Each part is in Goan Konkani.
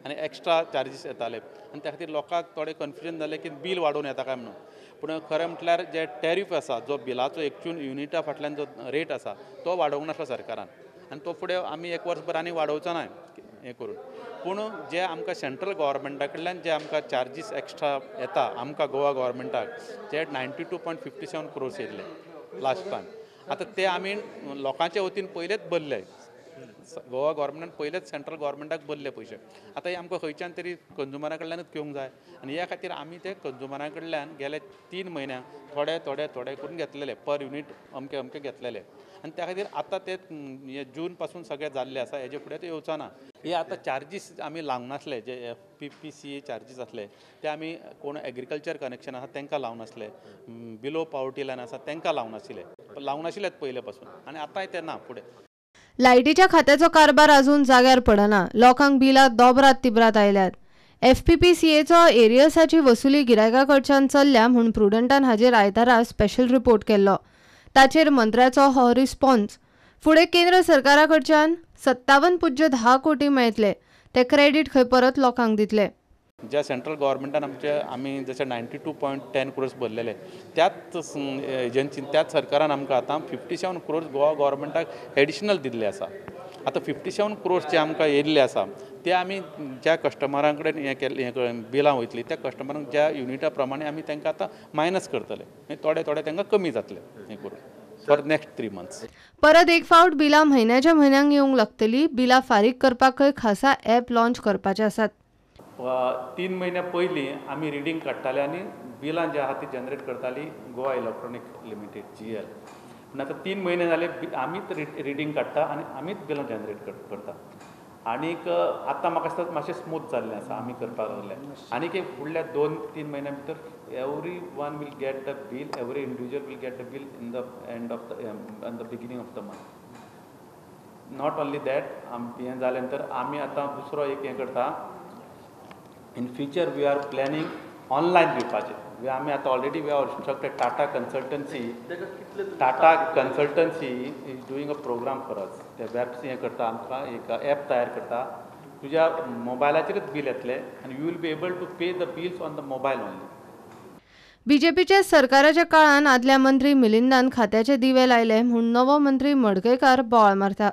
आनी एक्स्ट्रा चार्जीस येताले आनी त्या खातीर लोकांक थोडें कन्फ्युजन जालें की बील वाडोवन येता काय म्हणून. पूण खरें म्हटल्यार जे टॅरीफ आसा, जो बिलाचो एक्चुअल युनिटा फाटल्यान जो रेट आसा तो वाडोवंक नासलो सरकारान आनी तो फुडें आमी एक वर्सभर आनी वाडोवचो ना हें करून. पूण जे आमकां सेंट्रल गव्हर्मेंटा कडल्यान जे आमकां चार्जीस एक्स्ट्रा येता आमकां गोवा गव्हर्मेंटाक जे 92.57 क्रोर्स येयल्ले लास्ट टायम, आतां ते आमी लोकांच्या वतीन पयलेच भरले, गोवा गव्हर्मेंटान पयलेच सेंट्रल गव्हर्मेंटाक भरले पयशे. आतां हे आमकां खंयच्यान तरी कंज्युमरा कडल्यानूच घेवंक जाय आनी ह्या खातीर आमी ते कंज्युमरा कडल्यान गेले 3 म्हयन्यांक थोडे थोडे थोडे करून घेतलेले, पर युनीट अमके अमके घेतलेले आनी त्या खातीर आतां ते जून पासून सगळें जाल्लें आसा, हेजे फुडें ते येवचो ना. हे आतां चार्जीस आमी लावंक नासले, जे FPPCA charges आसले ते आमी कोण एग्रीकल्चर कनेक्शन आसा तांकां लावंक नासले, बिलो पावर्टी लायन आसा तांकां लावंक नाशिल्ले, लावंक नाशिल्लेच पयले पासून आनी आतांय ते ना फुडें. लायटीच्या खात्याचो कारभार अजून जाग्यार पडना, लोकांक बिलां दोबरात तिबरात आयल्यात. FPPCAचो एरियर्साची वसुली गिरायका कडच्यान चल्ल्या म्हूण प्रुडंटान हाजेर आयतारा स्पेशल रिपोर्ट केल्लो. ताचेर मंत्र्याचो हो रिस्पॉन्स. फुडें केंद्र सरकारा कडच्यान 57.10 कोटी मेळटले, ते क्रेडीट खंय परत लोकांक दितले. ज्या सेंट्रल गव्हर्मेंटान आमचे आमी जशे 92.10 क्रोर्स भरलेले त्याच एजन्सीन त्याच सरकारान आमकां आतां 57 क्रोर्स गोवा गव्हर्मेंटाक एडिशनल दिल्ले आसा. आतां 57 क्रोर्स जे आमकां येयल्ले आसा ते आमी ज्या कस्टमरां कडेन हें केल्लें, हें बिलां वयतलीं त्या कस्टमरांक ज्या युनिटा प्रमाणे आमी तांकां आतां मायनस करतले, थोडे थोडे तांकां कमी जातले हें करून फॉर नेक्स्ट 3 मंथ्स. परत एक फावट बिलां म्हयन्याच्या म्हयन्यांक येवंक लागतली. बिलां फारीक करपाकय खासा ॲप लॉन्च करपाचे आसात. 3 म्हयन्या पयलीं आमी रिडींग काडटाले आनी बिलां जी आहा ती जनरेट करताली गोवा इलेक्ट्रॉनीक लिमिटेड GL. पूण आतां 3 म्हयने जाले आमीच रिडींग काडटा आनी आमीच बिलां जनरेट करता. आनीक आतां म्हाका दिसता मातशें स्मूथ जाल्लें आसा, आमी करपाक लागले. आनीक एक फुडल्या 2-3 म्हयन्या भितर every one will get the bill, every individual will get the bill in the end of the in the beginning of the month. Not only that, हें जालें नंतर आमी आतां दुसरो एक हें करता, in future we are planning online दिवपाचें. आमी आतां already we are instructed Tata consultancy, Tata consultancy is doing a program for us. ते वेब्स हें करता, आमकां एक एप तयार करता, तुज्या मोबायलाचेरच बील येतलें आनी you will be able to pay the bills on the mobile only. बीजेपीच्या सरकाराच्या काळान आदल्या मंत्री मिलिंदान खात्याचे दिवे लायले म्हूण नवो मंत्री मडकयकार बोवाळ मारता.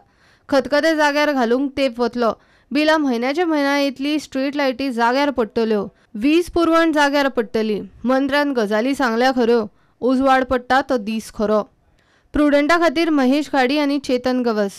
खतखते जाग्यार घालूंक तेप वतलो, बिलां म्हयन्याच्या म्हयन्या येतली, स्ट्रीट लायटी जाग्यार पडटल्यो, वीज पुरवण जाग्यार पडटली. मंत्र्यान गजाली सांगल्या खऱ्यो, उजवाड पडटा तो दीस खरो. प्रुडंटा खातीर महेश घाडी आनी चेतन गवस.